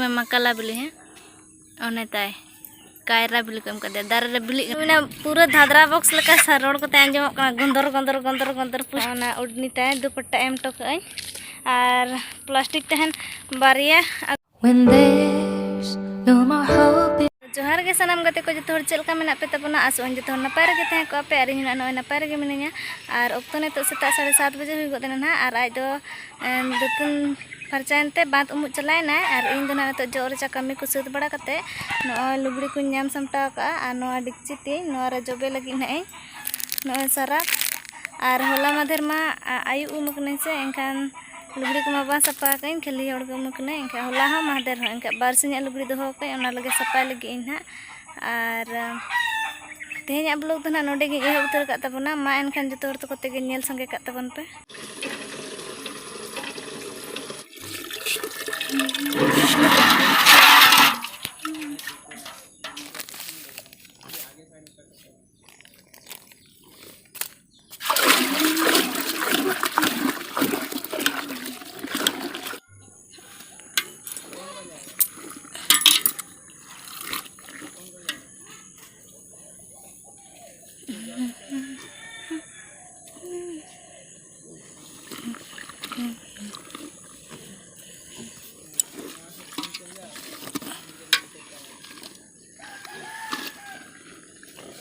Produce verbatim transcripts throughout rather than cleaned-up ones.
ᱢᱮ ᱢᱟ ᱠᱟᱞᱟ ᱵᱤᱞᱤ, ᱦᱮᱸ? ᱚᱱᱮ ᱛᱟᱭ ᱠᱟᱭᱨᱟ ᱵᱤᱞᱤ ᱠᱚ ᱮᱢ ᱠᱟᱫᱮᱭᱟ, ᱫᱟᱨᱮ ᱨᱮ ᱵᱤᱞᱤᱜ ᱠᱟᱱᱟ᱾ ᱢᱮᱱᱟ ᱯᱩᱨᱟᱹ ᱫᱷᱟᱫᱨᱟ ᱵᱚᱠᱥ ᱞᱮᱠᱟ ᱥᱟ-, ᱨᱚᱲ ᱠᱚᱛᱮ ᱟᱸᱡᱚᱢᱚᱜ ᱠᱟᱱᱟ, ᱜᱚᱸᱫᱚᱨ ᱜᱚᱸᱫᱚᱨ ᱜᱚᱸᱫᱚᱨ ᱜᱚᱸᱫᱚᱨ ᱯᱩᱥ-, ᱚᱱᱟ ᱩᱰᱱᱤ ᱛᱟᱭ ᱫᱩᱯᱟᱴᱟ ᱮᱢ ᱦᱚᱴᱚ ᱠᱟᱜ ᱟᱹᱧ᱾ ᱟᱨ ᱯᱞᱟᱥᱴᱤᱠ ᱛᱟᱦᱮᱱ ᱵᱟᱨᱭᱟ᱾ When there's no more hope in ᱡᱚᱦᱟᱨ ᱜᱮ ᱥᱟᱱᱟᱢ ᱜᱟᱛᱮ ᱠᱚ, ᱡᱚᱛᱚ ᱦᱚᱲ ᱪᱮᱫ ᱞᱮᱠᱟ ᱢᱮᱱᱟᱜ ᱯᱮ ᱛᱟᱵᱚᱱᱟ? ᱟᱥᱚᱜ ᱟᱹᱧ ᱡᱚᱛᱚ ᱦᱚᱲ ᱱᱟᱯᱟᱭ ᱨᱮᱜᱮ ᱛᱟᱦᱮᱸ ᱠᱚᱜᱼᱟ ᱯᱮ, ᱟᱨ ᱤᱧ ᱦᱚᱸ ᱱᱚᱜᱼᱚᱭ ᱱᱟᱯᱟᱭ ᱨᱮᱜᱮ ᱢᱤᱱᱟᱹᱧᱟ᱾ ᱟᱨ ᱚᱠᱛᱚ ᱱᱤᱛᱚᱜ ᱥᱮᱛᱟᱜ ᱥᱟᱲᱮ ᱥᱟᱛ ᱵᱟᱡᱮ ᱦᱩᱭ ᱜᱚᱫ ᱮᱱᱟ ᱱᱟᱦᱟᱜ, ᱟᱨ ᱟᱡ ᱫᱚ, ᱮᱸ, ᱫᱟᱹᱛᱟᱹᱱ ᱯᱷᱟᱨᱪᱟᱭᱮᱱ ᱛᱮ ᱵᱟᱸᱫᱽ ᱩᱢᱩᱜ ᱪᱟᱞᱟᱣᱮᱱᱟᱭ, ᱟᱨ ᱤᱧ ᱫᱚ ᱱᱟᱦᱟᱜ ᱱᱤᱛᱚᱜ ᱡᱚᱜ ᱨᱟᱪᱟ ᱠᱟᱹᱢᱤ ᱠᱚ ᱥᱟᱹᱛ ᱵᱟᱲᱟ ᱠᱟᱛᱮ ᱱᱚᱜᱼᱚᱭ ᱞᱩᱜᱽᱲᱤ ᱠᱚᱧ ᱧᱟᱢ ᱥᱟᱢᱴᱟᱣ ᱠᱟᱜᱼᱟ, ᱟᱨ ᱱᱚᱣᱟ ᱰᱮᱠᱪᱤ ᱛᱤᱧ ᱱᱚᱣᱟ ᱨᱮ ᱡᱚᱵᱮ ᱞᱟᱹᱜᱤᱫ ᱱᱟᱦᱟᱜ ᱤᱧ ᱱᱚᱜᱼᱚᱭ ᱥᱟᱨᱟᱯ᱾ ᱟᱨ ᱦᱚᱞᱟ ᱢᱟᱫᱷᱮᱨ ᱢᱟ ᱟ-, ᱟᱭᱩᱵ ᱩᱢ ᱟᱠᱟᱱᱟᱹᱧ ᱥᱮ, ᱮᱱᱠᱷᱟᱱ ᱞᱩᱜᱽᱲᱤ ᱠᱚᱢᱟ ᱵᱟᱝ ᱥᱟᱯᱷᱟ ᱟᱠᱟᱫᱟᱹᱧ, ᱠᱷᱟᱹᱞᱤ ᱦᱚᱲ ᱜᱮ ᱩᱢ ᱟᱠᱟᱱᱟᱹᱧ᱾ ᱮᱱᱠᱷᱟᱱ ᱦᱚᱞᱟ ᱦᱚᱸ ᱢᱟᱫᱷᱮᱨ ᱦᱚᱸ ᱮᱱᱠᱷᱟᱱ ᱵᱟᱨ ᱥᱤᱧᱟᱜ ᱞᱩᱜᱽᱲᱤ ᱫᱚᱦᱚ ᱟᱠᱟᱫᱟᱹᱧ, ᱚᱱᱟ ᱞᱟᱹᱜᱤᱫ ᱥᱟᱯᱷᱟᱭ ᱞᱟᱹᱜᱤᱫ ᱤᱧ ᱱᱟᱦᱟᱜ᱾ ᱟᱨ, ᱟ, ᱛᱮᱦᱮᱧᱟᱜ vlog ᱫᱚ ᱱᱟᱦᱟᱜ ᱱᱚᱰᱮ ᱜᱤᱧ ᱮᱦᱚᱵ ᱩᱛᱟᱹᱨ ᱟᱠᱟᱫ ᱛᱟᱵᱚᱱᱟ᱾ ᱢᱟ ᱮᱱᱠᱷᱟᱱ ᱡᱚᱛᱚ ᱦᱚᱲ ᱛᱟᱠᱚ ᱛᱮᱜᱮ ᱧᱮᱞ ᱥᱟᱸᱜᱮ ᱠᱟᱜ ᱛᱟᱵᱚᱱ ᱯᱮ᱾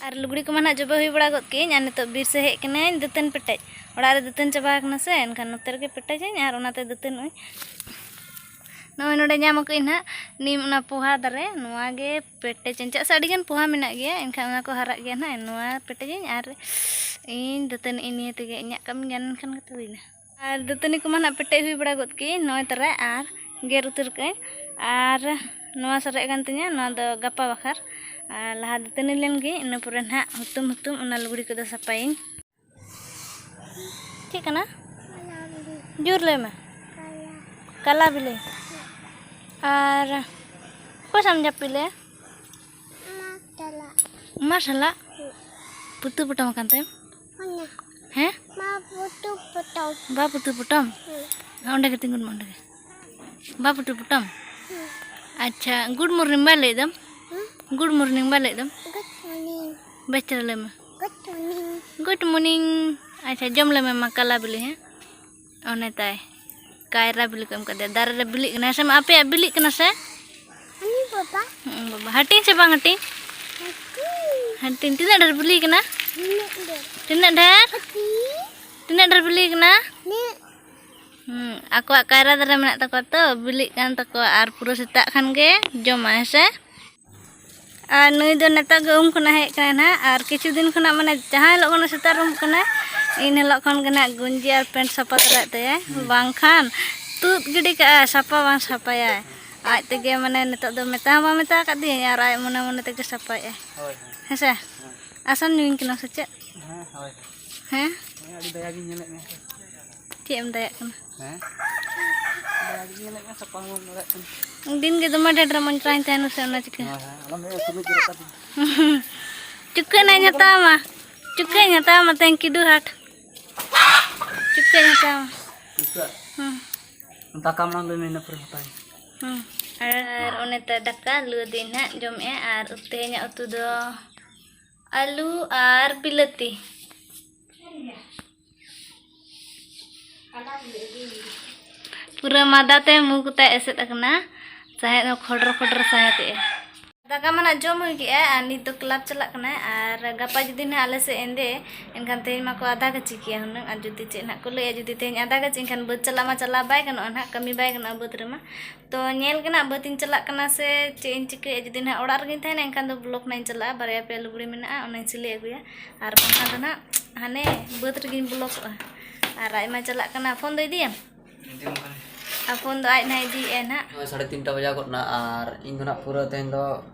ᱟᱨ ᱞᱩᱜᱽᱲᱤ ᱠᱚᱢᱟ ᱱᱟᱦᱟᱜ ᱡᱚᱵᱮ ᱦᱩᱭ ᱵᱟᱲᱟ ᱜᱚᱫ ᱠᱮᱜᱼᱟᱹᱧ, ᱟᱨ ᱱᱤᱛᱚᱜ ᱵᱤᱨ ᱥᱮᱫ ᱦᱮᱡ ᱠᱟᱹᱱᱟᱹᱧ ᱫᱟᱹᱛᱟᱹᱱ ᱯᱮᱴᱮᱡ᱾ ᱚᱲᱟᱜ ᱨᱮ ᱫᱟᱹᱛᱟᱹᱱ ᱪᱟᱵᱟ ᱟᱠᱟᱱᱟ ᱥᱮ, ᱮᱱᱠᱷᱟᱱ ᱱᱚᱛᱮ ᱨᱮᱜᱮ ᱯᱮᱴᱮᱡᱟᱹᱧ ᱟᱨ ᱚᱱᱟᱛᱮ ᱫᱟᱹᱛᱟᱹᱱᱚᱜᱼᱟᱹᱧ᱾ ᱱᱚᱜᱼᱚᱭ ᱱᱚᱰᱮ ᱧᱟᱢ ᱟᱠᱟᱫᱟᱹᱧ ᱱᱟᱦᱟᱜ ᱱᱤᱢ, ᱚᱱᱟ ᱯᱚᱦᱟ ᱫᱟᱨᱮ, ᱱᱚᱣᱟ ᱜᱮ ᱯᱮᱴᱮᱡᱟᱹᱧ᱾ ᱪᱮᱫᱟᱜ ᱥᱮ ᱟᱹᱰᱤᱜᱟᱱ ᱯᱚᱦᱟ ᱢᱮᱱᱟᱜ ᱜᱮᱭᱟ, ᱮᱱᱠᱷᱟᱱ ᱚᱱᱟ ᱠᱚ ᱦᱟᱨᱟᱜ ᱜᱮᱭᱟ ᱱᱟᱦᱟᱜ᱾ ᱱᱚᱣᱟ ᱯᱮᱴᱮᱡᱟᱹᱧ ᱟᱨ ᱤᱧ ᱫᱟᱹᱛᱟᱹᱱᱤᱜ ᱟᱹᱧ ᱱᱤᱭᱟᱹ ᱛᱮᱜᱮ, ᱤᱧᱟᱹᱜ ᱠᱟᱹᱢᱤ ᱜᱟᱱ ᱞᱮᱱᱠᱷᱟᱱ ᱜᱮᱛᱚ ᱦᱩᱭᱱᱟ᱾ ᱟᱨ ᱫᱟᱹᱛᱟᱹᱱᱤ ᱠᱚᱢᱟ ᱱᱟᱦᱟᱜ ᱯᱮᱴᱮᱡ ᱦᱩᱭ ᱵᱟᱲᱟ ᱜᱚᱫ ᱠᱮᱜᱼᱟᱹᱧ ᱱᱚᱜᱼᱚᱭ ᱛᱟᱨᱟ, ᱟᱨ ᱜᱮᱨ ᱩᱛᱟᱹᱨ ᱠᱟᱜᱼᱟᱹᱧ᱾ ᱟᱨ ᱱᱚᱣᱟ ᱥᱟᱨᱮᱡ ᱠᱟᱱ ᱛᱤᱧᱟᱹ, ᱱᱚᱣᱟ ᱫᱚ ᱜᱟᱯᱟ ᱵᱟᱠᱷᱟᱨ᱾ ᱟᱨ ᱞᱟᱦᱟ ᱫᱟᱹᱛᱟᱹᱱᱤ ᱞᱮᱱ ᱜᱮ, ᱤᱱᱟᱹ ᱯᱚᱨᱮ ᱱᱟᱦᱟᱜ ᱦᱩᱛᱩᱢ ᱦᱩᱛᱩᱢ ᱚᱱᱟ ᱞᱩᱜᱽᱲᱤ ᱠᱚᱫᱚ ᱥᱟᱯᱷᱟᱭᱟᱹᱧ᱾ ᱪᱮᱫ ᱠᱟᱱᱟ? ᱡᱳᱨ ᱞᱟᱹᱭ ᱢᱮ᱾ ᱠᱟᱞᱟ ᱵᱤᱞᱤ᱾ ᱟᱨ ᱚᱠᱚᱭ ᱥᱟᱶ ᱮᱢ ᱡᱟᱹᱯᱤᱫ ᱞᱮᱜᱼᱟ? ᱢᱟ ᱥᱟᱞᱟᱜ᱾ ᱢᱟ ᱥᱟᱞᱟᱜ? ᱦᱩᱸ᱾ ᱯᱩᱛᱩ ᱯᱚᱴᱚᱢ ᱟᱠᱟᱱ ᱛᱟᱭᱚᱢ? ᱚᱱᱟ᱾ ᱦᱮᱸ? ᱢᱟ ᱯᱩᱛᱩ ᱯᱚᱴᱚᱢ᱾ ᱵᱟ ᱯᱩᱛᱩ ᱯᱚᱴᱚᱢ? ᱦᱩᱸ᱾ ᱚᱸᱰᱮ ᱜᱮ ᱛᱤᱸᱜᱩᱱ ᱢᱮ, ᱚᱸᱰᱮ ᱜᱮ᱾ ᱵᱟ ᱯᱩᱛᱩ ᱯᱚᱴᱚᱢ? ᱦᱩᱸ᱾ ᱟᱪᱪᱷᱟ, good morning ᱵᱟᱭ ᱞᱟᱹᱭ ᱫᱟᱢ? ᱦᱩᱸ? Good morning ᱵᱟᱭ ᱞᱟᱹᱭ ᱫᱟᱢ? Good morning. ᱵᱮᱥ ᱪᱮᱦᱨᱟ ᱞᱟᱹᱭ ᱢᱮ᱾ Good morning. Good morning. ᱟᱪᱪᱷᱟ, ᱡᱚᱢ ᱞᱮ ᱢᱮ ᱢᱟ ᱠᱟᱞᱟ ᱵᱤᱞᱤ, ᱦᱮᱸ? ᱚᱱᱮ ᱛᱟᱭ, ᱠᱟᱭᱨᱟ ᱵᱤᱞᱤ ᱠᱚ ᱮᱢ ᱠᱟᱫᱮᱭᱟ᱾ ᱫᱟᱨᱮ ᱨᱮ ᱵᱤᱞᱤᱜ ᱠᱟᱱᱟ ᱥᱮ? ᱟᱯᱮᱭᱟᱜ ᱵᱤᱞᱤᱜ ᱠᱟᱱᱟ ᱥᱮ? ᱦᱟᱹᱱᱤ ᱵᱟᱵᱟ᱾ ᱦᱩᱸ, ᱵᱟᱵᱟ᱾ ᱦᱟᱹᱴᱤᱧ ᱥᱮ ᱵᱟᱝ ᱦᱟᱹᱴᱤᱧ? ᱦᱟᱹᱴᱤᱧ᱾ ᱦᱟᱹᱴᱤᱧ᱾ ᱛᱤᱱᱟᱹᱜ ᱰᱷᱮᱨ ᱵᱤᱞᱤ ᱠᱟᱱᱟ? ᱱᱤᱱᱟᱹᱜ ᱰᱷᱮᱨ᱾ ᱛᱤᱱᱟᱹᱜ ᱰᱷᱮᱨ? ᱦᱟᱹᱴᱤᱧ᱾ ᱛᱤᱱᱟᱹᱜ ᱰᱷᱮᱨ ᱵᱤᱞᱤ ᱠᱟᱱᱟ? ᱱᱤᱱᱟᱹᱜ᱾ ᱦᱩᱸ, ᱟᱠᱚᱣᱟᱜ ᱠᱟᱭᱨᱟ ᱫᱟᱨᱮ ᱢᱮᱱᱟᱜ ᱛᱟᱠᱚᱣᱟ ᱛᱚ, ᱵᱤᱞᱤᱜ ᱠᱟᱱ ᱛᱟᱠᱚᱣᱟ᱾ ᱟᱨ ᱯᱩᱨᱟᱹ ᱥᱮᱛᱟᱜ ᱠᱷᱟᱱ ᱜᱮ ᱡᱚᱢᱟ, ᱦᱮᱸ ᱥᱮ? ᱟᱨ ᱱᱩᱭ ᱫᱚ ᱱᱤᱛᱚᱜ ᱜᱮ ᱩᱢ ᱠᱷᱚᱱᱟᱜ ᱦᱮᱡ ᱠᱟᱱᱟᱭ ᱱᱟᱦᱟᱜ᱾ ᱟᱨ ᱠᱤᱪᱷᱩ ᱫᱤᱱ ᱠᱷᱚᱱᱟᱜ, ᱢᱟᱱᱮ, ᱡᱟᱦᱟᱸ ᱦᱤᱞᱳᱜ ᱠᱷᱚᱱᱟᱜ ᱥᱮᱛᱟᱜ ᱨᱮ ᱩᱢᱩᱜ ᱠᱟᱱᱟᱭ, ᱤᱱ ᱦᱤᱞᱳᱜ ᱠᱷᱚᱱ ᱜᱮ ᱱᱟᱦᱟᱜ ᱜᱩᱸᱡᱤ ᱟᱨ ᱯᱮᱱᱴ ᱥᱟᱯᱷᱟ ᱛᱚᱨᱟᱭᱮᱫ ᱛᱟᱭᱟᱭ᱾ ᱦᱩᱸ᱾ ᱵᱟᱝᱠᱷᱟᱱ ᱛᱩᱫ ᱜᱤᱰᱤ ᱠᱟᱜᱼᱟᱭ, ᱥᱟᱯᱷᱟ ᱵᱟᱝ ᱥᱟᱯᱷᱟᱭᱟᱭ᱾ ᱟᱡ ᱛᱮᱜᱮ, ᱢᱟᱱᱮ, ᱱᱤᱛᱚᱜ ᱫᱚ ᱢᱮᱛᱟ ᱦᱚᱸ ᱵᱟᱝ ᱢᱮᱛᱟ ᱟᱠᱟᱫᱤᱧᱟᱹ ᱟᱨ ᱟᱡ ᱢᱚᱱᱮ ᱢᱚᱱᱮ ᱛᱮᱜᱮ ᱥᱟᱯᱷᱟᱭᱮᱫᱼᱟᱭ᱾ ᱦᱳᱭ, ᱦᱳᱭ᱾ ᱦᱮᱸ ᱥᱮ? ᱦᱮᱸ᱾ ᱟᱥᱟᱢ ᱧᱩᱭᱤᱧ ᱠᱟᱱᱟ ᱥᱮ ᱪᱮᱫ? ᱦᱮᱸ, ᱦᱳᱭ᱾ ᱦᱮᱸ? ᱦᱮᱸ, ᱟᱹᱰᱤ ᱫᱟᱭᱟ ᱜᱤᱧ ᱧᱮᱞᱮᱫ ᱢᱮᱭᱟ᱾ ᱪᱮᱫ ᱮᱢ ᱫᱟᱭᱟᱜ ᱠᱟᱱᱟ? ᱦᱮᱸ? ᱟᱹᱰᱤ ᱨᱟᱹᱜᱤ ᱧᱮᱞᱮᱫ ᱢᱮ, ᱥᱟᱯᱟ ᱦᱚᱸ ᱵᱟᱢ ᱫᱟᱲᱮᱭᱟᱜ ᱠᱟᱱᱟ᱾ ᱫᱤᱱ ᱜᱮ ᱫᱚᱢᱮ ᱰᱷᱮᱨ ᱰᱷᱮᱨ ᱢᱚᱡᱽ ᱛᱟᱦᱮᱱᱟ ᱥᱮ ᱚᱱᱟ ᱪᱤᱠᱟᱹ? ᱦᱳᱭ, ᱦᱳᱭ, ᱟᱞᱚᱢ ᱞᱟᱹᱭᱟ, ᱥᱩᱱᱩᱡ ᱡᱚᱨᱚᱜ ᱠᱟᱱ ᱛᱤᱧᱟ᱾ ᱪᱩᱠᱟᱹᱜ ᱱᱟᱜ ᱤᱧ ᱦᱟᱛᱟᱣ ᱟᱢᱟ, ᱪᱩᱠᱟᱹᱜ ᱤᱧ ᱦᱟᱛᱟᱣ ᱟᱢᱟ ᱛᱮᱦᱮᱧ ᱠᱤᱰᱩ ᱦᱟᱴ᱾ ᱪᱩᱠᱟᱹᱜ ᱤᱧ ᱦᱟᱛᱟᱣ ᱟᱢᱟ᱾ ᱪᱩᱠᱟᱹᱜ? ᱦᱩᱸ᱾ ᱫᱟᱠᱟ ᱢᱟᱲᱟᱝ ᱞᱟᱹᱭ ᱢᱮ, ᱤᱱᱟᱹ ᱯᱚᱨᱮ ᱦᱟᱛᱟᱣ ᱟᱹᱧ᱾ ᱦᱩᱸ᱾ ᱟᱨ ᱚᱱᱮ ᱛᱚ ᱫᱟᱠᱟ ᱞᱩ ᱟᱹᱫᱤᱧ ᱱᱟᱜ ᱡᱚᱢᱮᱜᱼᱟ, ᱟᱨ ᱛᱮᱦᱮᱧᱟᱜ ᱩᱛᱩ ᱫᱚ ᱟᱹᱞᱩ ᱟᱨ ᱵᱤᱞᱟᱹᱛᱤ᱾ ᱯᱩᱨᱟᱹ ᱢᱟᱫᱟ ᱛᱮ ᱢᱩ ᱠᱚᱛᱟᱭ ᱮᱥᱮᱫ ᱟᱠᱟᱱᱟ, ᱥᱟᱦᱮᱫ ᱦᱚᱸ ᱠᱷᱚᱰᱨᱚ ᱠᱷᱚᱰᱨᱚ ᱥᱟᱦᱮᱫ ᱮᱜᱼᱟ᱾ ᱫᱟᱠᱟ ᱢᱟ ᱱᱟᱜ ᱡᱚᱢ ᱦᱩᱭ ᱠᱮᱜᱼᱟ ᱟᱨ ᱱᱤᱛ ᱫᱚ ᱠᱞᱟᱵᱽ ᱪᱟᱞᱟᱜ ᱠᱟᱱᱟᱭ, ᱟᱨ ᱜᱟᱯᱟ ᱡᱩᱫᱤ ᱱᱟᱜ ᱟᱞᱮ ᱥᱮᱫ ᱮᱸᱫᱮ, ᱮᱱᱠᱷᱟᱱ ᱛᱮᱦᱮᱧ ᱢᱟᱠᱚ ᱟᱫᱷᱟ ᱠᱟᱹᱪᱤ ᱠᱮᱭᱟ ᱦᱩᱱᱟᱹᱝ᱾ ᱟᱨ ᱡᱩᱫᱤ ᱪᱮᱫ ᱱᱟᱜ ᱠᱚ ᱞᱟᱹᱭᱟ, ᱡᱩᱫᱤ ᱛᱮᱦᱮᱧ ᱟᱫᱷᱟ ᱠᱟᱹᱪᱤ, ᱮᱱᱠᱷᱟᱱ ᱵᱟᱹᱫᱽ ᱪᱟᱞᱟᱜ ᱢᱟ ᱪᱟᱞᱟᱣ ᱵᱟᱭ ᱜᱟᱱᱚᱜᱼᱟ ᱱᱟᱜ, ᱠᱟᱹᱢᱤ ᱵᱟᱭ ᱜᱟᱱᱚᱜᱼᱟ ᱵᱟᱹᱫᱽ ᱨᱮᱢᱟ᱾ ᱛᱚ ᱧᱮᱞ ᱜᱮ ᱱᱟᱜ ᱵᱟᱹᱫᱽ ᱤᱧ ᱪᱟᱞᱟᱜ ᱠᱟᱱᱟ ᱥᱮ ᱪᱮᱫ ᱤᱧ ᱪᱤᱠᱟᱹᱭᱟ᱾ ᱡᱩᱫᱤ ᱱᱟᱜ ᱚᱲᱟᱜ ᱨᱮᱜᱤᱧ ᱛᱟᱦᱮᱱᱟ, ᱮᱱᱠᱷᱟᱱ ᱫᱚ ᱵᱞᱚᱜᱽ ᱱᱟᱜ ᱤᱧ ᱪᱟᱞᱟᱜᱼᱟ, ᱵᱟᱨᱭᱟ ᱯᱮᱭᱟ ᱞᱩᱜᱽᱲᱤ ᱢᱮᱱᱟᱜᱼᱟ, ᱚᱱᱟᱧ ᱥᱤᱞᱟᱹᱭ ᱟᱹᱜᱩᱭᱟ᱾ ᱟᱨ ᱵᱟᱝᱠᱷᱟᱱ ᱫᱚ ᱱᱟᱜ ᱦᱟᱱᱮ ᱵᱟᱹᱫᱽ ᱨᱮᱜᱤᱧ ᱵᱞᱚᱜᱚᱜᱼᱟ᱾ ᱟᱨ ᱟᱡ ᱢᱟ ᱪᱟᱞᱟᱜ ᱠᱟᱱᱟ, ᱯᱷᱳᱱ ᱫᱚ ᱤᱫᱤᱭᱟᱢ? ᱤᱫᱤᱭᱟᱢ ᱠᱟᱱᱟ᱾ ᱟᱨ ᱯᱷᱳᱱ ᱫᱚ ᱟᱡ ᱱᱟᱜ ᱤᱫᱤᱭᱮᱫᱼᱟᱭ ᱱᱟᱜ᱾ ᱱᱚᱜᱼᱚᱭ ᱥᱟᱲᱮ ᱛᱤᱱᱴᱟ ᱵᱟᱡᱟᱣ ᱜᱚᱫ ᱱᱟ, ᱟᱨ ᱤᱧ ᱫᱚ ᱱᱟᱜ ᱯᱩᱨᱟᱹ ᱛᱮᱦᱮᱧ ᱫᱚ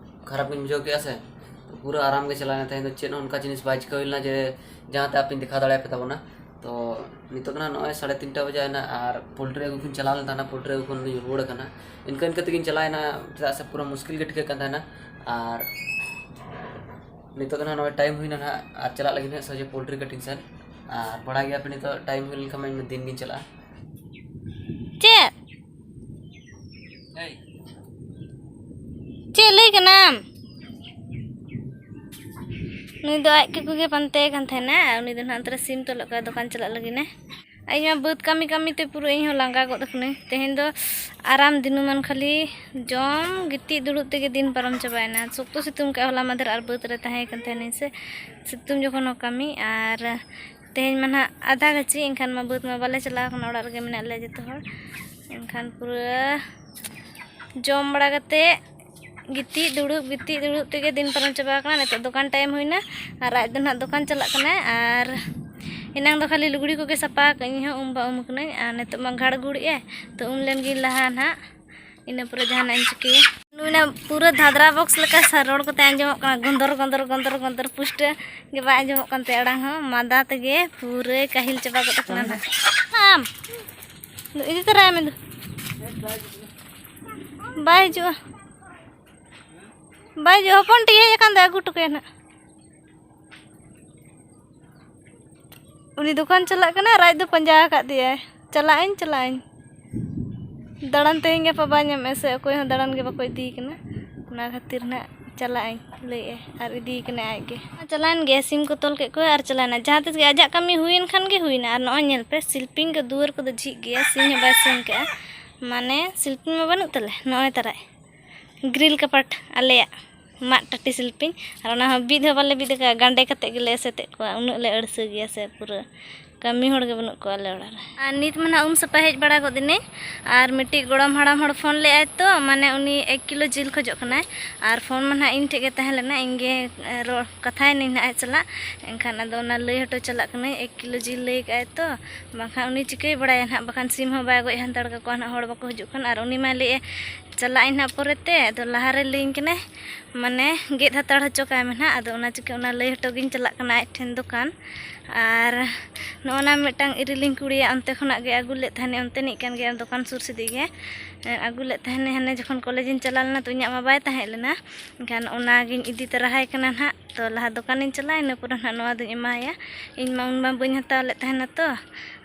ᱠᱷᱟᱨᱟᱯ ᱜᱤᱧ ᱵᱩᱡᱷᱟᱹᱣ ᱠᱮᱜᱼᱟ ᱥᱮ᱾ ᱯᱩᱨᱟᱹ ᱟᱨᱟᱢ ᱜᱮ ᱪᱟᱞᱟᱣᱮᱱᱟ ᱛᱮᱦᱮᱧ ᱫᱚ, ᱪᱮᱫ ᱦᱚᱸ ᱚᱱᱠᱟ ᱡᱤᱱᱤᱥ ᱵᱟᱭ ᱪᱤᱠᱟᱹ ᱦᱩᱭ ᱞᱮᱱᱟ ᱡᱮ ᱡᱟᱦᱟᱸ ᱛᱮ ᱟᱯᱮᱧ ᱫᱮᱠᱷᱟᱣ ᱫᱟᱲᱮᱭᱟᱯᱮ ᱛᱟᱵᱚᱱᱟ᱾ ᱛᱚ ᱱᱤᱛᱚᱜ ᱫᱚ ᱱᱟᱜ ᱱᱚᱜᱼᱚᱭ ᱥᱟᱲᱮ ᱛᱤᱱᱴᱟ ᱵᱟᱡᱟᱣᱮᱱᱟ, ᱟᱨ ᱯᱳᱞᱴᱨᱤ ᱟᱹᱜᱩ ᱠᱚᱧ ᱪᱟᱞᱟᱣ ᱞᱮᱱ ᱛᱟᱦᱮᱱᱟ, ᱯᱳᱞᱴᱨᱤ ᱟᱹᱜᱩ ᱠᱷᱚᱱ ᱫᱚᱧ ᱨᱩᱣᱟᱹᱲ ᱠᱟᱱᱟ᱾ ᱤᱱᱠᱟᱹ ᱤᱱᱠᱟᱹ ᱛᱮᱜᱤᱧ ᱪᱟᱞᱟᱣᱮᱱᱟ, ᱪᱮᱫᱟᱜ ᱥᱮ ᱯᱩᱨᱟᱹ ᱢᱩᱥᱠᱤᱞ ᱜᱮ ᱴᱷᱤᱠᱟᱹᱜ ᱠᱟᱱ ᱛᱟᱦᱮᱱᱟ᱾ ᱟᱨ ᱱᱤᱛᱚᱜ ᱫᱚ ᱱᱟᱜ ᱱᱚᱜᱼᱚᱭ ᱴᱟᱭᱤᱢ ᱦᱩᱭᱱᱟ ᱱᱟᱜ, ᱟᱨ ᱪᱟᱞᱟᱜ ᱞᱟᱹᱜᱤᱫ ᱱᱟᱜ ᱥᱚᱡᱷᱮ ᱯᱳᱞᱴᱨᱤ ᱠᱟᱴᱤᱝ ᱥᱮᱫ᱾ ᱟᱨ ᱵᱟᱲᱟᱭ ᱜᱮᱭᱟᱯᱮ, ᱱᱤᱛᱚᱜ ᱴᱟᱭᱤᱢ ᱦᱩᱭ ᱞᱮᱱᱠᱷᱟᱱ ᱢᱟ ᱤᱧ ᱢᱟ ᱫᱤᱱ ᱜᱤᱧ ᱪᱟᱞᱟᱜᱼᱟ᱾ ᱪᱮᱫ? ᱮᱭ, ᱠᱟᱱᱟᱢ? ᱱᱩᱭ ᱫᱚ ᱟᱡ ᱠᱟᱠᱩ ᱜᱮ ᱯᱟᱱᱛᱮᱭᱮ ᱠᱟᱱ ᱛᱟᱦᱮᱱᱟ, ᱟᱨ ᱩᱱᱤ ᱫᱚ ᱱᱟᱦᱟᱜ ᱚᱱᱛᱮ ᱨᱮ ᱥᱤᱢ ᱛᱚᱞᱚᱜ ᱠᱟᱱᱟ, ᱫᱚᱠᱟᱱ ᱪᱟᱞᱟᱜ ᱞᱟᱹᱜᱤᱫ ᱮ᱾ ᱟᱨ ᱤᱧ ᱢᱟ ᱵᱟᱹᱫᱽ ᱠᱟᱹᱢᱤ ᱠᱟᱹᱢᱤ ᱛᱮ ᱯᱩᱨᱟᱹ ᱤᱧ ᱦᱚᱸ ᱞᱟᱸᱜᱟ ᱜᱚᱫ ᱟᱠᱟᱱᱟᱹᱧ᱾ ᱛᱮᱦᱮᱧ ᱫᱚ ᱟᱨᱟᱢ ᱫᱤᱱᱟᱹᱢᱟᱱ ᱠᱷᱟᱹᱞᱤ ᱡᱚᱢ, ᱜᱤᱛᱤᱡ, ᱫᱩᱲᱩᱵ ᱛᱮᱜᱮ ᱫᱤᱱ ᱯᱟᱨᱚᱢ ᱪᱟᱵᱟᱭᱮᱱᱟ᱾ ᱥᱚᱠᱛᱚ ᱥᱤᱛᱩᱝ ᱠᱟᱜᱼᱟ, ᱦᱚᱞᱟ ᱢᱟᱫᱷᱮᱨ ᱟᱨ ᱵᱟᱹᱫᱽ ᱨᱮ ᱛᱟᱦᱮᱸ ᱠᱟᱱ ᱛᱟᱦᱮᱱᱟᱹᱧ ᱥᱮ, ᱥᱤᱛᱩᱝ ᱡᱚᱠᱷᱚᱱ ᱦᱚᱸ ᱠᱟᱹᱢᱤ, ᱟᱨ ᱛᱮᱦᱮᱧ ᱢᱟ ᱱᱟᱦᱟᱜ ᱟᱫᱷᱟ ᱜᱟᱹᱪᱷᱤ, ᱮᱱᱠᱷᱟᱱ ᱢᱟ ᱵᱟᱹᱫᱽ ᱢᱟ ᱵᱟᱞᱮ ᱪᱟᱞᱟᱣ ᱠᱟᱱᱟ, ᱚᱲᱟᱜ ᱨᱮᱜᱮ ᱢᱮᱱᱟᱜ ᱞᱮᱭᱟ ᱡᱚᱛᱚ ᱦᱚᱲ᱾ ᱮᱱᱠᱷᱟᱱ ᱯᱩᱨᱟᱹ ᱡᱚᱢ ᱵᱟᱲᱟ ᱠᱟᱛᱮ ᱜᱤᱛᱤᱡ ᱫᱩᱲᱩᱵ, ᱜᱤᱛᱤᱡ ᱫᱩᱲᱩᱵ ᱛᱮᱜᱮ ᱫᱤᱱ ᱯᱟᱨᱚᱢ ᱪᱟᱵᱟ ᱟᱠᱟᱱᱟ᱾ ᱱᱤᱛᱚᱜ ᱫᱚᱠᱟᱱ time ᱦᱩᱭᱱᱟ, ᱟᱨ ᱟᱡ ᱫᱚ ᱱᱟᱦᱟᱜ ᱫᱚᱠᱟᱱ ᱪᱟᱞᱟᱜ ᱠᱟᱱᱟᱭ᱾ ᱟᱨ ᱮᱱᱟᱝ ᱫᱚ ᱠᱷᱟᱹᱞᱤ ᱞᱩᱜᱽᱲᱤ ᱠᱚᱜᱮ ᱥᱟᱯᱷᱟ ᱟᱠᱟᱫ, ᱤᱧ ᱦᱚᱸ ᱩᱢ ᱵᱟ ᱩᱢ ᱠᱟᱹᱱᱟᱹᱧ᱾ ᱟᱨ ᱱᱤᱛᱚᱜ ᱢᱟ ᱜᱷᱟᱲ ᱜᱷᱩᱲᱮᱜᱼᱟᱭ, ᱛᱚ ᱩᱢ ᱞᱮᱱ ᱜᱤᱧ ᱞᱟᱦᱟ ᱱᱟᱦᱟᱜ, ᱤᱱᱟᱹ ᱯᱚᱨᱮ ᱡᱟᱦᱟᱱᱟᱜ ᱤᱧ ᱪᱤᱠᱟᱹᱭᱟ᱾ ᱱᱩᱭ ᱱᱟ ᱯᱩᱨᱟᱹ ᱫᱷᱟᱫᱽᱨᱟ box ᱞᱮᱠᱟ ᱥᱟ-, ᱨᱚᱲ ᱠᱚᱛᱮ ᱟᱸᱡᱚᱢᱚᱜ ᱠᱟᱱᱟ, ᱜᱚᱸᱫᱚᱨ ᱜᱚᱸᱫᱚᱨ ᱜᱚᱸᱫᱚᱨ ᱜᱚᱸᱫᱚᱨ, ᱯᱩᱥᱴᱟᱹ ᱜᱮ ᱵᱟᱭ ᱟᱸᱡᱚᱢᱚᱜ ᱠᱟᱱ ᱛᱟᱭᱟ ᱟᱲᱟᱝ ᱦᱚᱸ, ᱢᱟᱫᱟ ᱛᱮᱜᱮ ᱯᱩᱨᱟᱹᱭ ᱠᱟᱹᱦᱤᱞ ᱪᱟᱵᱟ ᱜᱚᱫ ᱟᱠᱟᱱᱟ ᱱᱟᱦᱟᱜ᱾ ᱟᱢ ᱤᱫᱤ ᱛᱚᱨᱟᱭ ᱢᱮ ᱫᱩ᱾ ᱵᱟᱭ ᱦᱤᱡᱩᱜᱼᱟ, ᱵᱟᱭ ᱦᱤᱡᱩᱜᱼᱟ, ᱦᱚᱯᱚᱱ ᱴᱤ ᱦᱮᱡ ᱟᱠᱟᱱ ᱫᱚ, ᱟᱹᱜᱩ ᱦᱚᱴᱚ ᱠᱟᱭᱟ ᱱᱟᱦᱟᱜ᱾ ᱩᱱᱤ ᱫᱚᱠᱟᱱ ᱪᱟᱞᱟᱜ ᱠᱟᱱᱟ ᱟᱨ ᱟᱡ ᱫᱚ ᱯᱟᱸᱡᱟ ᱟᱠᱟᱫᱮᱭᱟᱭ, "ᱪᱟᱞᱟᱜ ᱟᱹᱧ, ᱪᱟᱞᱟᱜ ᱟᱹᱧ᱾" ᱫᱟᱬᱟᱱ ᱛᱮᱦᱮᱧ ᱜᱟᱯᱟ ᱵᱟᱭ ᱧᱟᱢᱮᱫᱼᱟ ᱥᱮ, ᱚᱠᱚᱭ ᱦᱚᱸ ᱫᱟᱬᱟᱱ ᱜᱮ ᱵᱟᱠᱚ ᱤᱫᱤᱭᱮ ᱠᱟᱱᱟ, ᱚᱱᱟ ᱠᱷᱟᱹᱛᱤᱨ ᱱᱟᱦᱟᱜ ᱪᱟᱞᱟᱜ ᱟᱹᱧ ᱞᱟᱹᱭᱮᱫᱼᱟᱭ ᱟᱨ ᱤᱫᱤᱭᱮ ᱠᱟᱱᱟᱭ ᱟᱡ ᱜᱮ᱾ ᱪᱟᱞᱟᱣᱮᱱ ᱜᱮ, ᱥᱤᱢ ᱠᱚ ᱛᱚᱞ ᱠᱮᱫ ᱠᱚᱣᱟ ᱟᱨ ᱪᱟᱞᱟᱣᱮᱱᱟ᱾ ᱡᱟᱦᱟᱸ ᱛᱤᱥ ᱜᱮ ᱟᱡᱟᱜ ᱠᱟᱹᱢᱤ ᱦᱩᱭᱮᱱ ᱠᱷᱟᱱ ᱜᱮ ᱦᱩᱭᱱᱟ᱾ ᱟᱨ ᱱᱚᱜᱼᱚᱭ ᱧᱮᱞ ᱯᱮ, ᱥᱤᱞᱯᱤᱧ ᱠᱚ ᱫᱩᱣᱟᱹᱨ ᱠᱚᱫᱚ ᱡᱷᱤᱡ ᱜᱮᱭᱟ, ᱥᱤᱧ ᱦᱚᱸ ᱵᱟᱭ ᱥᱤᱧ ᱠᱟᱜᱼᱟ, ᱢᱟᱱᱮ ᱥᱤᱞᱯᱤᱧ ᱢᱟ ᱵᱟᱹᱱᱩᱜ ᱛᱟᱞᱮ, ᱱᱚᱜᱼᱚᱭ ᱛᱟᱨᱟᱭ᱾ grill ᱠᱟᱯᱟᱴ ᱟᱞᱮᱭᱟᱜ ᱢᱟᱫ ᱴᱟᱹᱴᱤ ᱥᱤᱞᱯᱤᱧ, ᱟᱨ ᱚᱱᱟ ᱦᱚᱸ ᱵᱤᱫ ᱦᱚᱸ ᱵᱟᱞᱮ ᱵᱤᱫ ᱟᱠᱟᱫᱼᱟ, ᱜᱟᱸᱰᱮ ᱠᱟᱛᱮᱫ ᱜᱮᱞᱮ ᱮᱥᱮᱫᱮᱫ ᱠᱚᱣᱟ, ᱩᱱᱟᱹᱜ ᱞᱮ ᱟᱹᱲᱥᱟᱹ ᱜᱮᱭᱟ ᱥᱮ, ᱯᱩᱨᱟᱹ ᱠᱟᱹᱢᱤ ᱦᱚᱲ ᱜᱮ ᱵᱟᱹᱱᱩᱜ ᱠᱚᱣᱟ ᱟᱞᱮ ᱚᱲᱟᱜ ᱨᱮ᱾ ᱟᱨ ᱱᱤᱛ ᱢᱟ ᱱᱟᱦᱟᱜ ᱩᱢ ᱥᱟᱯᱷᱟ ᱦᱮᱡ ᱵᱟᱲᱟ ᱜᱚᱫ ᱮᱱᱟᱹᱧ, ᱟᱨ ᱢᱤᱫᱴᱤᱡ ᱜᱚᱲᱚᱢ ᱦᱟᱲᱟᱢ ᱦᱚᱲ ᱯᱷᱳᱱ ᱞᱮᱫᱼᱟᱭ ᱛᱚ, ᱢᱟᱱᱮ ᱩᱱᱤ ᱮᱠ ᱠᱤᱞᱳ ᱡᱤᱞ ᱠᱷᱚᱡᱚᱜ ᱠᱟᱱᱟᱭ, ᱟᱨ ᱯᱷᱳᱱ ᱢᱟ ᱱᱟᱦᱟᱜ ᱤᱧ ᱴᱷᱮᱡ ᱜᱮ ᱛᱟᱦᱮᱸ ᱞᱮᱱᱟ, ᱤᱧ ᱜᱮ, ᱮ, ᱨᱚᱲ ᱠᱟᱛᱷᱟᱭᱮᱱᱟᱹᱧ ᱱᱟᱦᱟᱜ ᱟᱡ ᱥᱟᱞᱟᱜ᱾ ᱮᱱᱠᱷᱟᱱ ᱟᱫᱚ ᱚᱱᱟ ᱞᱟᱹᱭ ᱦᱚᱴᱚ ᱪᱟᱞᱟᱜ ᱠᱟᱹᱱᱟᱹᱧ, ᱮᱠ ᱠᱤᱞᱳ ᱡᱤᱞ ᱞᱟᱹᱭ ᱠᱟᱜᱼᱟᱭ ᱛᱚ, ᱵᱟᱝᱠᱷᱟᱱ ᱩᱱᱤ ᱪᱤᱠᱟᱹᱭ ᱵᱟᱲᱟᱭᱟ ᱱᱟᱦᱟᱜ, ᱵᱟᱠᱷᱟᱱ ᱥᱤᱢ ᱦᱚᱸ ᱵᱟᱭ ᱜᱚᱡ ᱦᱟᱛᱟᱲ ᱠᱟᱠᱚᱣᱟ ᱱᱟᱦᱟᱜ, ᱦᱚᱲ ᱵᱟᱠᱚ ᱦᱤᱡᱩᱜ ᱠᱷᱟᱱ᱾ ᱟᱨ ᱩᱱᱤ ᱢᱟᱭ ᱞᱟᱹᱭᱮᱫᱼᱟ, ᱪᱟᱞᱟᱜ ᱟᱹᱧ ᱱᱟᱦᱟᱜ ᱯᱚᱨᱮᱛᱮ, ᱟᱫᱚ ᱞᱟᱦᱟᱨᱮ ᱞᱟᱹᱭᱟᱹᱧ ᱠᱟᱱᱟᱭ, ᱢᱟᱱᱮ ᱜᱮᱫ ᱦᱟᱛᱟᱲ ᱦᱚᱪᱚ ᱠᱟᱭ ᱢᱮ ᱱᱟᱦᱟᱜ᱾ ᱟᱫᱚ ᱚᱱᱟ ᱪᱤᱠᱟᱹ ᱚᱱᱟ ᱞᱟᱹᱭ ᱦᱚᱴᱚ ᱜᱤᱧ ᱪᱟᱞᱟᱜ ᱠᱟᱱᱟ ᱟᱡ ᱴᱷᱮᱱ ᱫᱚᱠᱟᱱ᱾ ᱟᱨ ᱱᱚᱜᱼᱚ ᱱᱟ ᱢᱤᱫᱴᱟᱝ ᱤᱨᱤᱞᱤᱧ ᱠᱩᱲᱤᱭᱟ, ᱚᱱᱛᱮ ᱠᱷᱚᱱᱟᱜ ᱜᱮ ᱟᱹᱜᱩ ᱞᱮᱫ ᱛᱟᱦᱮᱱᱮ, ᱚᱱᱛᱮᱱᱤᱡ ᱠᱟᱱ ᱜᱮᱭᱟ, ᱫᱚᱠᱟᱱ ᱥᱩᱨ ᱥᱮᱫᱤᱡ ᱜᱮ, ᱮ, ᱟᱹᱜᱩ ᱞᱮᱫ ᱛᱟᱦᱮᱱᱮ ᱦᱟᱱᱮ ᱡᱚᱠᱷᱚᱱ ᱠᱚᱞᱮᱡᱽ ᱤᱧ ᱪᱟᱞᱟᱣ ᱞᱮᱱᱟ, ᱛᱚ ᱤᱧᱟᱹᱜ ᱢᱟ ᱵᱟᱭ ᱛᱟᱦᱮᱸ ᱞᱮᱱᱟ᱾ ᱮᱱᱠᱷᱟᱱ ᱚᱱᱟᱜᱤᱧ ᱤᱫᱤ ᱛᱚᱨᱟᱦᱟᱭ ᱠᱟᱱᱟ ᱱᱟᱦᱟᱜ᱾ ᱛᱚ ᱞᱟᱦᱟ ᱫᱚᱠᱟᱱᱤᱧ ᱪᱟᱞᱟᱜᱼᱟ, ᱤᱱᱟᱹ ᱯᱚᱨᱮ ᱱᱟᱦᱟᱜ ᱱᱚᱣᱟ ᱫᱚᱧ ᱮᱢᱟᱭᱟ᱾ ᱤᱧ ᱢᱟ ᱩᱱ ᱢᱟ ᱵᱟᱹᱧ ᱦᱟᱛᱟᱣ ᱞᱮᱫ ᱛᱟᱦᱮᱱᱟ ᱛᱚ,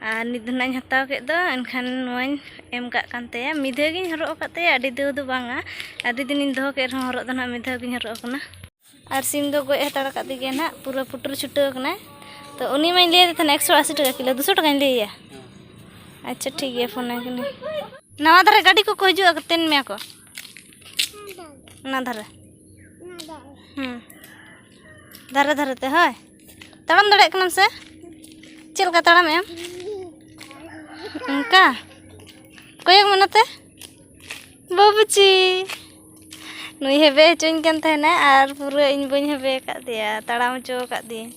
ᱟᱨ ᱱᱤᱛ ᱫᱚ ᱱᱟᱦᱟᱜ ᱤᱧ ᱦᱟᱛᱟᱣ ᱠᱮᱫ ᱫᱚ, ᱮᱱᱠᱷᱟᱱ ᱱᱚᱣᱟᱧ ᱮᱢ ᱠᱟᱜ ᱠᱟᱱ ᱛᱟᱭᱟ᱾ ᱢᱤᱫ ᱫᱷᱟᱣ ᱜᱤᱧ ᱦᱚᱨᱚᱜ ᱟᱠᱟᱫ ᱛᱟᱭᱟ, ᱟᱹᱰᱤ ᱫᱷᱟᱣ ᱫᱚ ᱵᱟᱝᱟ, ᱟᱹᱰᱤ ᱫᱤᱱᱤᱧ ᱫᱚᱦᱚ ᱠᱮᱫ ᱨᱮᱦᱚᱸ ᱦᱚᱨᱚᱜ ᱫᱚ ᱱᱟᱦᱟᱜ ᱢᱤᱫ ᱫᱷᱟᱣ ᱜᱤᱧ ᱦᱚᱨᱚᱜ ᱟᱠᱟᱱᱟ᱾ ᱟᱨ ᱥᱤᱢ ᱫᱚ ᱜᱚᱡ ᱦᱟᱛᱟᱲ ᱟᱠᱟᱫ ᱜᱮᱭᱟ ᱱᱟᱦᱟᱜ, ᱯᱩᱨᱟᱹ ᱯᱩᱴᱩᱨ ᱪᱷᱩᱴᱟᱹᱣ ᱟᱠᱟᱱᱟᱭ᱾ ᱛᱚ ᱩᱱᱤ ᱢᱟᱧ ᱞᱟᱹᱭ ᱟᱫᱮ ᱛᱟᱦᱮᱱᱟ ᱮᱠᱥᱚ ᱟᱥᱤ ᱴᱟᱠᱟ ᱠᱤᱞᱳ, ᱫᱩᱥᱚ ᱴᱟᱠᱟᱧ ᱞᱟᱹᱭ ᱟᱭᱟ᱾ ᱟᱪᱪᱷᱟ ᱴᱷᱤᱠ ᱜᱮᱭᱟ, ᱯᱷᱳᱱ ᱟᱭ ᱠᱟᱹᱱᱟᱹᱧ᱾ ᱱᱟᱣᱟ ᱫᱷᱟᱨᱮ ᱜᱟᱹᱰᱤ ᱠᱚᱠᱚ ᱦᱤᱡᱩᱜᱼᱟ, ᱛᱮᱱ ᱢᱮᱭᱟ ᱠᱚ᱾ ᱚᱱᱟ ᱫᱷᱟᱨᱮ᱾ ᱦᱩᱸ᱾ ᱫᱷᱟᱨᱮ ᱫᱷᱟᱨᱮ ᱛᱮ, ᱦᱳᱭ᱾ ᱛᱟᱲᱟᱢ ᱫᱟᱲᱮᱭᱟᱜ ᱠᱟᱱᱟᱢ ᱥᱮ? ᱪᱮᱫ ᱞᱮᱠᱟ ᱛᱟᱲᱟᱢᱮᱜ ᱟᱢ? ᱚᱱᱠᱟ? ᱠᱚᱭᱚᱜ ᱢᱮ ᱱᱚᱛᱮ᱾ ᱵᱟᱹᱵᱩᱪᱤ᱾ ᱱᱩᱭ ᱦᱮᱵᱮ ᱦᱚᱪᱚᱧ ᱠᱟᱱ ᱛᱟᱦᱮᱱᱟ ᱟᱨ ᱯᱩᱨᱟᱹ ᱤᱧ ᱵᱟᱹᱧ ᱦᱮᱵᱮ ᱟᱠᱟᱫ ᱫᱮᱭᱟ, ᱛᱟᱲᱟᱢ ᱦᱚᱪᱚ ᱟᱠᱟᱫ ᱫᱤᱭᱟᱹᱧ᱾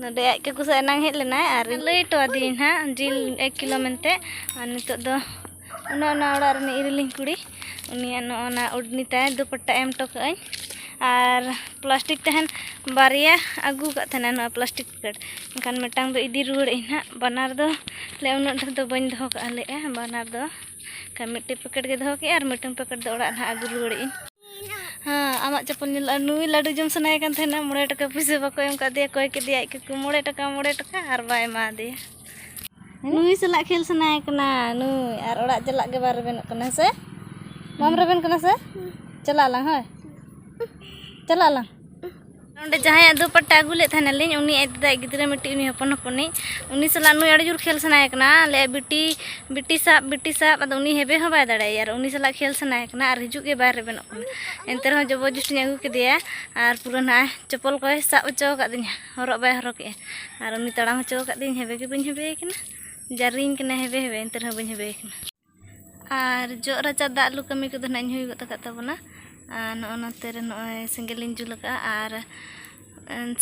ᱱᱚᱰᱮ ᱟᱡ ᱠᱟᱠᱩ ᱥᱟᱶ ᱮᱱᱟᱝ ᱦᱮᱡ ᱞᱮᱱᱟᱭ ᱟᱨ ᱞᱟᱹᱭ ᱦᱚᱴᱚ ᱟᱫᱤᱭᱟᱹᱧ ᱦᱟᱸᱜ ᱡᱤᱞ ᱮᱠ ᱠᱤᱞᱳ ᱢᱮᱱᱛᱮ᱾ ᱟᱨ ᱱᱤᱛᱚᱜ ᱫᱚ ᱚᱱᱮ ᱚᱱᱟ ᱚᱲᱟᱜ ᱨᱤᱱᱤᱡ ᱤᱨᱤᱞᱤᱧ ᱠᱩᱲᱤ, ᱩᱱᱤᱭᱟᱜ ᱱᱚᱜᱼᱚ ᱱᱟ ᱩᱰᱱᱤ ᱛᱟᱭ ᱫᱩᱯᱟᱴᱴᱟ ᱮᱢ ᱦᱚᱴᱚ ᱠᱟᱜ ᱟᱹᱧ᱾ ᱟᱨ ᱯᱞᱟᱥᱴᱤᱠ ᱛᱟᱦᱮᱱ ᱵᱟᱨᱭᱟ ᱟᱹᱜᱩ ᱟᱠᱟᱫ ᱛᱟᱦᱮᱱᱟ, ᱱᱚᱣᱟ ᱯᱞᱟᱥᱴᱤᱠ ᱯᱮᱠᱮᱴ, ᱮᱱᱠᱷᱟᱱ ᱢᱤᱫᱴᱟᱝ ᱫᱚ ᱤᱫᱤ ᱨᱩᱣᱟᱹᱲ ᱟᱹᱧ ᱦᱟᱸᱜ᱾ ᱵᱟᱱᱟᱨ ᱫᱚ ᱞᱮ ᱩᱱᱟᱹᱜ ᱰᱷᱮᱨ ᱫᱚ ᱵᱟᱹᱧ ᱫᱚᱦᱚ ᱠᱟᱜᱼᱟ ᱞᱮᱜᱼᱟ, ᱵᱟᱱᱟᱨ ᱫᱚ ᱮᱱᱠᱷᱟᱱ ᱢᱤᱫᱴᱮᱡ ᱯᱮᱠᱮᱴ ᱜᱮ ᱫᱚᱦᱚ ᱠᱮᱜᱼᱟ ᱟᱨ ᱢᱤᱫᱴᱟᱝ ᱯᱮᱠᱮᱴ ᱫᱚ ᱚᱲᱟᱜ ᱱᱟᱦᱟᱜ ᱟᱹᱜᱩ ᱨᱩᱣᱟᱹᱲ ᱟᱹᱧ᱾ ᱦᱮᱸ, ᱟᱢᱟᱜ ᱪᱟᱯᱚᱞ ᱧᱮᱞᱚᱜᱼᱟ᱾ ᱱᱩᱭ ᱞᱟᱹᱰᱩ ᱡᱚᱢ ᱥᱟᱱᱟᱭᱮ ᱠᱟᱱ ᱛᱟᱦᱮᱱᱟ, ᱢᱚᱬᱮ ᱴᱟᱠᱟ ᱯᱩᱭᱥᱟᱹ ᱵᱟᱠᱚ ᱮᱢ ᱠᱟᱫᱮᱭᱟ, ᱠᱚᱭ ᱠᱮᱫᱮᱭᱟ ᱟᱡ ᱠᱟᱠᱩ ᱢᱚᱬᱮ ᱴᱟᱠᱟ, ᱢᱚᱬᱮ ᱴᱟᱠᱟ, ᱟᱨ ᱵᱟᱭ ᱮᱢᱟ ᱫᱮᱭᱟ᱾ ᱱᱩᱭ ᱥᱟᱞᱟᱜ ᱠᱷᱮᱞ ᱥᱟᱱᱟᱭᱮ ᱠᱟᱱᱟ ᱱᱩᱭ, ᱟᱨ ᱚᱲᱟᱜ ᱪᱟᱞᱟᱜ ᱜᱮ ᱵᱟᱭ ᱨᱮᱵᱮᱱᱚᱜ ᱠᱟᱱᱟ ᱥᱮ? ᱵᱟᱢ ᱨᱮᱵᱮᱱ ᱠᱟᱱᱟ ᱥᱮ? ᱪᱟᱞᱟᱜ ᱟᱞᱟᱝ, ᱦᱳᱭ, ᱪᱟᱞᱟᱜ ᱟᱞᱟᱝ᱾ ᱱᱚᱰᱮ ᱡᱟᱦᱟᱸᱭᱟᱜ ᱫᱩᱯᱟᱴᱟ ᱟᱹᱜᱩ ᱞᱮᱫ ᱛᱟᱦᱮᱱᱟᱞᱤᱧ, ᱩᱱᱤ ᱟᱡ ᱫᱟᱫᱟ ᱜᱤᱫᱽᱨᱟᱹ ᱢᱤᱫᱴᱤᱡ, ᱩᱱᱤ ᱦᱚᱯᱚᱱ ᱦᱚᱯᱚᱱᱤᱡ, ᱩᱱᱤ ᱥᱟᱞᱟᱜ ᱱᱩᱭ ᱟᱹᱰᱤ ᱡᱳᱨ ᱠᱷᱮᱞ ᱥᱟᱱᱟᱭᱮ ᱠᱟᱱᱟ᱾ ᱞᱟᱹᱭᱟ, "ᱵᱤᱴᱤ, ᱵᱤᱴᱤ ᱥᱟᱵ, ᱵᱤᱴᱤ ᱥᱟᱵ", ᱟᱫᱚ ᱩᱱᱤ ᱦᱮᱵᱮ ᱦᱚᱸ ᱵᱟᱭ ᱫᱟᱲᱮᱭᱟᱭᱟ, ᱟᱨ ᱩᱱᱤ ᱥᱟᱞᱟᱜ ᱠᱷᱮᱞ ᱥᱟᱱᱟᱭᱮ ᱠᱟᱱᱟ ᱟᱨ ᱦᱤᱡᱩᱜ ᱜᱮ ᱵᱟᱭ ᱨᱮᱵᱮᱱᱚᱜ ᱠᱟᱱᱟ᱾ ᱮᱱᱛᱮ ᱨᱮᱦᱚᱸ ᱡᱚᱵᱚᱨ ᱡᱚᱥᱴᱤᱧ ᱟᱹᱜᱩ ᱠᱮᱫᱮᱭᱟ, ᱟᱨ ᱯᱩᱨᱟᱹ ᱱᱟᱦᱟᱜ ᱪᱚᱯᱚᱞ ᱠᱚᱭ ᱥᱟᱵ ᱦᱚᱪᱚ ᱟᱠᱟᱫᱤᱧᱟ, ᱦᱚᱨᱚᱜ ᱵᱟᱭ ᱦᱚᱨᱚᱜᱮᱜᱼᱟ, ᱟᱨ ᱩᱱᱤ ᱛᱟᱲᱟᱢ ᱦᱚᱪᱚ ᱟᱠᱟᱫᱤᱧ, ᱦᱮᱵᱮ ᱜᱮ ᱵᱟᱹᱧ ᱦᱮᱵᱮᱭᱮ ᱠᱟᱱᱟ᱾ ᱡᱟᱹᱨᱤᱧ ᱠᱟᱱᱟ ᱦᱮᱵᱮ ᱦᱮᱵᱮ, ᱮᱱᱛᱮ ᱨᱮᱦᱚᱸ ᱵᱟᱹᱧ ᱦᱮᱵᱮᱭᱮ ᱠᱟᱱᱟ᱾ ᱟᱨ ᱡᱚᱜ ᱨᱟᱪᱟ ᱫᱟᱜ ᱞᱩ ᱠᱟᱹᱢᱤ ᱠᱚᱫᱚ ᱱᱟᱜ ᱤᱧ ᱦᱩᱭ ᱜᱚᱫ ᱟᱠᱟᱫ ᱛᱟᱵᱚᱱᱟ᱾ ᱟᱨ ᱱᱚᱜᱼᱚ ᱱᱚᱛᱮ ᱨᱮ ᱱᱚᱜᱼᱚᱭ ᱥᱮᱸᱜᱮᱞ ᱤᱧ ᱡᱩᱞ ᱟᱠᱟᱫᱼᱟ᱾ ᱟᱨ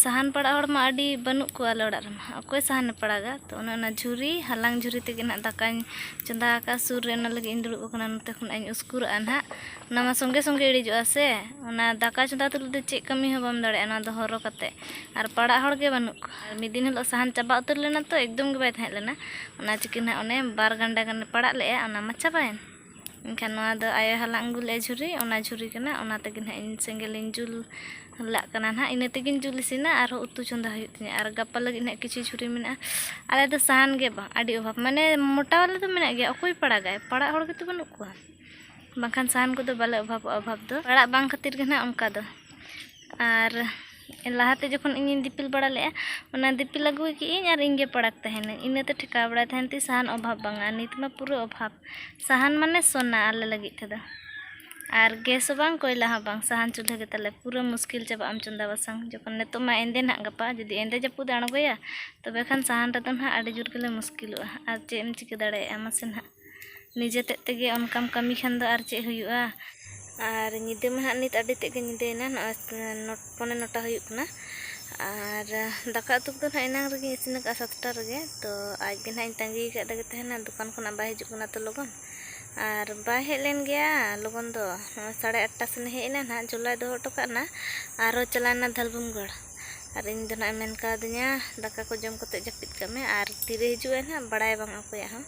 ᱥᱟᱦᱟᱱ ᱯᱟᱲᱟᱜ ᱦᱚᱲ ᱢᱟ ᱟᱹᱰᱤ ᱵᱟᱹᱱᱩᱜ ᱠᱚᱣᱟ ᱟᱞᱮ ᱚᱲᱟᱜ ᱨᱮᱢᱟ᱾ ᱚᱠᱚᱭ ᱥᱟᱦᱟᱱᱮ ᱯᱟᱲᱟᱜᱟ? ᱛᱚ ᱚᱱᱮ ᱚᱱᱟ ᱡᱷᱩᱨᱤ, ᱦᱟᱞᱟᱝ ᱡᱷᱩᱨᱤ ᱛᱮᱜᱮ ᱱᱟᱜ ᱫᱟᱠᱟᱧ ᱪᱚᱸᱫᱟ ᱟᱠᱟᱫᱼᱟ᱾ ᱥᱩᱨ ᱨᱮ ᱚᱱᱟ ᱞᱟᱹᱜᱤᱫ ᱤᱧ ᱫᱩᱲᱩᱵ ᱟᱠᱟᱱᱟ᱾ ᱱᱚᱛᱮ ᱠᱷᱚᱱᱟᱜ ᱤᱧ ᱩᱥᱠᱩᱨᱟᱜᱼᱟ ᱱᱟᱜ᱾ ᱚᱱᱟ ᱢᱟ ᱥᱚᱸᱜᱮ ᱥᱚᱸᱜᱮ ᱤᱲᱤᱡᱚᱜᱼᱟ ᱥᱮ᱾ ᱚᱱᱟ ᱫᱟᱠᱟ ᱪᱚᱸᱫᱟ ᱛᱩᱞᱩᱡ ᱫᱚ ᱪᱮᱫ ᱠᱟᱹᱢᱤ ᱦᱚᱸ ᱵᱟᱢ ᱫᱟᱲᱮᱭᱟᱜᱼᱟ, ᱚᱱᱟ ᱫᱚ ᱦᱚᱨᱚ ᱠᱟᱛᱮ᱾ ᱟᱨ ᱯᱟᱲᱟᱜ ᱦᱚᱲ ᱜᱮ ᱵᱟᱹᱱᱩᱜ ᱠᱚᱣᱟ᱾ ᱟᱨ ᱢᱤᱫ ᱫᱤᱱ ᱦᱤᱞᱳᱜ ᱥᱟᱦᱟᱱ ᱪᱟᱵᱟ ᱩᱛᱟᱹᱨ ᱞᱮᱱᱟ ᱛᱚ, ᱮᱠᱫᱚᱢ ᱜᱮ ᱵᱟᱭ ᱛᱟᱦᱮᱸ ᱞᱮᱱᱟ᱾ ᱚᱱᱟ ᱪᱤᱠᱟᱹ ᱱᱟᱜ ᱚᱱᱮ ᱵᱟᱨ ᱜᱟᱱᱰᱟ ᱜᱟᱱᱮ ᱯᱟᱲᱟᱜ ᱞᱮᱜᱼᱟ, ᱚᱱᱟ ᱢᱟ ᱪᱟᱵᱟᱭᱮᱱ᱾ ᱮᱱᱠᱷᱟᱱ ᱱᱚᱣᱟ ᱫᱚ ᱟᱭᱳ ᱦᱟᱞᱟᱝ ᱟᱹᱜᱩ ᱞᱮᱫᱼᱟ ᱡᱷᱩᱨᱤ, ᱚᱱᱟ ᱡᱷᱩᱨᱤ ᱠᱟᱱᱟ, ᱚᱱᱟ ᱛᱮᱜᱮ ᱱᱟᱦᱟᱜ ᱤᱧ ᱥᱮᱸᱜᱮᱞ ᱤᱧ ᱡᱩᱞ ᱞᱟᱜ ᱠᱟᱱᱟ ᱱᱟᱦᱟᱜ᱾ ᱤᱱᱟᱹ ᱛᱮᱜᱮᱧ ᱡᱩᱞ ᱤᱥᱤᱱᱟ, ᱟᱨᱦᱚᱸ ᱩᱛᱩ ᱪᱚᱸᱫᱟ ᱦᱩᱭᱩᱜ ᱛᱤᱧᱟᱹ᱾ ᱟᱨ ᱜᱟᱯᱟ ᱞᱟᱹᱜᱤᱫ ᱱᱟᱦᱟᱜ ᱠᱤᱪᱷᱩ ᱡᱷᱩᱨᱤ ᱢᱮᱱᱟᱜᱼᱟ᱾ ᱟᱞᱮ ᱫᱚ ᱥᱟᱦᱟᱱ ᱜᱮ ᱵᱟᱝ, ᱟᱹᱰᱤ ᱚᱵᱷᱟᱵᱽ, ᱢᱟᱱᱮ ᱢᱚᱴᱟ ᱵᱟᱞᱟ ᱫᱚ ᱢᱮᱱᱟᱜ ᱜᱮᱭᱟ, ᱚᱠᱚᱭ ᱯᱟᱲᱟᱜᱟᱭ? ᱯᱟᱲᱟᱜ ᱦᱚᱲ ᱜᱮᱛᱚ ᱵᱟᱹᱱᱩᱜ ᱠᱚᱣᱟ, ᱵᱟᱝᱠᱷᱟᱱ ᱥᱟᱦᱟᱱ ᱠᱚᱫᱚ ᱵᱟᱞᱮ ᱚᱵᱷᱟᱵᱚᱜᱼᱟ ᱚᱵᱷᱟᱵᱽ ᱫᱚ᱾ ᱯᱟᱲᱟᱜ ᱵᱟᱝ ᱠᱷᱟᱹᱛᱤᱨ ᱜᱮ ᱱᱟᱦᱟᱜ ᱚᱱᱠᱟ ᱫᱚ᱾ ᱟᱨ ᱞᱟᱦᱟᱛᱮ ᱡᱚᱠᱷᱚᱱ ᱤᱧᱤᱧ ᱫᱤᱯᱤᱞ ᱵᱟᱲᱟ ᱞᱮᱫᱼᱟ, ᱚᱱᱟ ᱫᱤᱯᱤᱞ ᱟᱹᱜᱩᱭ ᱠᱮᱜᱼᱟᱹᱧ ᱟᱨ ᱤᱧ ᱜᱮ ᱯᱟᱲᱟᱜ ᱛᱟᱦᱮᱱᱟᱹᱧ, ᱤᱱᱟᱹᱛᱮ ᱴᱷᱮᱠᱟᱣ ᱵᱟᱲᱟᱭ ᱛᱟᱦᱮᱱ ᱛᱤᱧ ᱥᱟᱦᱟᱱ ᱚᱵᱷᱟᱵᱽ ᱵᱟᱝᱟ᱾ ᱱᱤᱛ ᱢᱟ ᱯᱩᱨᱟᱹ ᱚᱵᱷᱟᱵᱽ, ᱥᱟᱦᱟᱱ ᱢᱟᱱᱮ ᱥᱚᱱᱟ ᱟᱞᱮ ᱞᱟᱹᱜᱤᱫ ᱛᱮᱫᱚ᱾ ᱟᱨ ᱜᱮᱥ ᱦᱚᱸ ᱵᱟᱝ, ᱠᱚᱭᱞᱟ ᱦᱚᱸ ᱵᱟᱝ, ᱥᱟᱦᱟᱱ ᱪᱩᱞᱦᱟᱹ ᱜᱮ ᱛᱟᱞᱮ᱾ ᱯᱩᱨᱟᱹ ᱢᱩᱥᱠᱤᱞ ᱪᱟᱵᱟᱜ ᱟᱢ ᱪᱚᱸᱫᱟ ᱵᱟᱥᱟᱝ᱾ ᱡᱚᱠᱷᱚᱱ ᱱᱤᱛᱚᱜ ᱢᱟ ᱮᱸᱫᱮ ᱱᱟᱦᱟᱜ ᱜᱟᱯᱟ, ᱡᱩᱫᱤ ᱮᱸᱫᱮ ᱡᱟᱹᱯᱩᱫ ᱮ ᱟᱬᱜᱚᱭᱟ, ᱛᱚᱵᱮ ᱠᱷᱟᱱ ᱥᱟᱦᱟᱱ ᱨᱮᱫᱚ ᱱᱟᱦᱟᱜ ᱟᱹᱰᱤ ᱡᱳᱨ ᱜᱮᱞᱮ ᱢᱩᱥᱠᱤᱞᱚᱜᱼᱟ᱾ ᱟᱨ ᱪᱮᱫ ᱮᱢ ᱪᱤᱠᱟᱹ ᱫᱟᱲᱮᱭᱟᱜᱼᱟ ᱢᱟᱥᱮ ᱱᱟᱦᱟᱜ? ᱱᱤᱡᱮ ᱛᱮᱫ ᱛᱮᱜᱮ ᱚᱱᱠᱟᱢ ᱠᱟᱹᱢᱤ ᱠᱷᱟᱱ ᱫᱚ ᱟᱨ ᱪᱮᱫ ᱦᱩᱭᱩᱜᱼᱟ? ᱟᱨ ᱧᱤᱫᱟᱹ ᱢᱟ ᱦᱟᱸᱜ ᱱᱤᱛ ᱟᱹᱰᱤ ᱛᱮᱫ ᱜᱮ ᱧᱤᱫᱟᱹᱭᱮᱱᱟ, ᱱᱚᱜᱼᱚᱭ ᱱᱚ-, ᱯᱚᱱᱮ ᱱᱚᱴᱟ ᱦᱩᱭᱩᱜ ᱠᱟᱱᱟ᱾ ᱟᱨ ᱫᱟᱠᱟ ᱩᱛᱩ ᱠᱚᱫᱚ ᱱᱟᱦᱟᱜ ᱮᱱᱟᱝ ᱨᱮᱜᱮᱧ ᱤᱥᱤᱱ ᱟᱠᱟᱫᱼᱟ, ᱥᱟᱛᱴᱟ ᱨᱮᱜᱮ᱾ ᱛᱚ ᱟᱡ ᱜᱮ ᱱᱟᱦᱟᱜ ᱤᱧ ᱛᱟᱺᱜᱤ ᱟᱠᱟᱫ ᱛᱮᱜᱮ ᱛᱟᱦᱮᱱᱟ, ᱫᱚᱠᱟᱱ ᱠᱷᱚᱱᱟᱜ ᱵᱟᱭ ᱦᱤᱡᱩᱜ ᱠᱟᱱᱟ ᱛᱚ ᱞᱚᱜᱚᱱ᱾ ᱟᱨ ᱵᱟᱭ ᱦᱮᱡ ᱞᱮᱱ ᱜᱮᱭᱟ ᱞᱚᱜᱚᱱ ᱫᱚ, ᱱᱚᱜᱼᱚᱭ ᱥᱟᱲᱮ ᱟᱴᱴᱟ ᱥᱮᱱᱮ ᱦᱮᱡ ᱮᱱᱟ ᱱᱟᱦᱟᱜ, ᱡᱚᱞᱟᱭ ᱫᱚᱦᱚ ᱦᱚᱴᱚ ᱠᱟᱜ ᱱᱟ, ᱟᱨᱦᱚᱸ ᱪᱟᱞᱟᱣ ᱮᱱᱟ ᱫᱷᱟᱞᱵᱷᱩᱢᱜᱚᱲ᱾ ᱟᱨ ᱤᱧ ᱫᱚ ᱱᱟᱦᱟᱜ ᱮ ᱢᱮᱱ ᱠᱟᱣᱫᱤᱧᱟ, "ᱫᱟᱠᱟ ᱠᱚ ᱡᱚᱢ ᱠᱟᱛᱮ ᱡᱟᱹᱯᱤᱫ ᱠᱟᱜ ᱢᱮ, ᱟᱨ ᱛᱤᱨᱮ ᱦᱤᱡᱩᱜ ᱟᱭ ᱱᱟᱦᱟᱜ ᱵᱟᱲᱟᱭ ᱵᱟᱝ ᱚᱠᱚᱭᱟᱜ ᱦᱚᱸ᱾"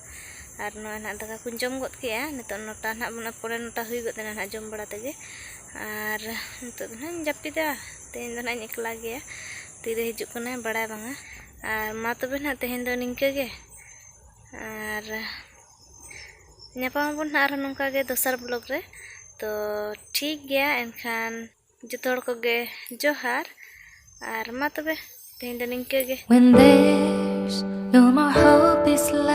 ᱟᱨ ᱱᱚᱜᱼᱚᱭ ᱱᱟᱦᱟᱜ ᱫᱟᱠᱟ ᱠᱚᱧ ᱡᱚᱢ ᱜᱚᱫ ᱠᱮᱜᱼᱟ, ᱱᱤᱛᱚᱜ ᱱᱚᱴᱟ ᱱᱟᱦᱟᱜ ᱵᱚᱱ, ᱯᱚᱱᱮ ᱱᱚᱴᱟ ᱦᱩᱭ ᱜᱚᱫ ᱮᱱᱟ ᱱᱟᱦᱟᱜ ᱡᱚᱢ ᱵᱟᱲᱟ ᱛᱮᱜᱮ᱾ ᱟᱨ ᱱᱤᱛᱚᱜ ᱫᱚ ᱱᱟᱦᱟᱜ ᱤᱧ ᱡᱟᱹᱯᱤᱫᱟ, ᱛᱮᱦᱮᱧ ᱫᱚ ᱱᱟᱦᱟᱜ ᱤᱧ ᱮᱠᱞᱟ ᱜᱮᱭᱟ, ᱛᱤᱨᱮ ᱦᱤᱡᱩᱜ ᱠᱟᱱᱟᱭ ᱵᱟᱲᱟᱭ ᱵᱟᱝᱟ᱾ ᱟᱨ ᱢᱟ ᱛᱚᱵᱮ ᱱᱟᱦᱟᱜ ᱛᱮᱦᱮᱧ ᱫᱚ ᱱᱤᱝᱠᱟᱹ ᱜᱮ, ᱟᱨ ᱧᱟᱯᱟᱢ ᱟᱵᱚᱱ ᱱᱟᱦᱟᱜ ᱟᱨᱦᱚᱸ ᱱᱚᱝᱠᱟ ᱜᱮ ᱫᱚᱥᱟᱨ vlog ᱨᱮ᱾ ᱛᱚ ᱴᱷᱤᱠ ᱜᱮᱭᱟ, ᱮᱱᱠᱷᱟᱱ ᱡᱚᱛᱚ ᱦᱚᱲ ᱠᱚᱜᱮ ᱡᱚᱦᱟᱨ, ᱟᱨ ᱢᱟ ᱛᱚᱵᱮ ᱛᱮᱦᱮᱧ ᱫᱚ ᱱᱤᱝᱠᱟᱹ ᱜᱮ᱾ When there's no more hope, this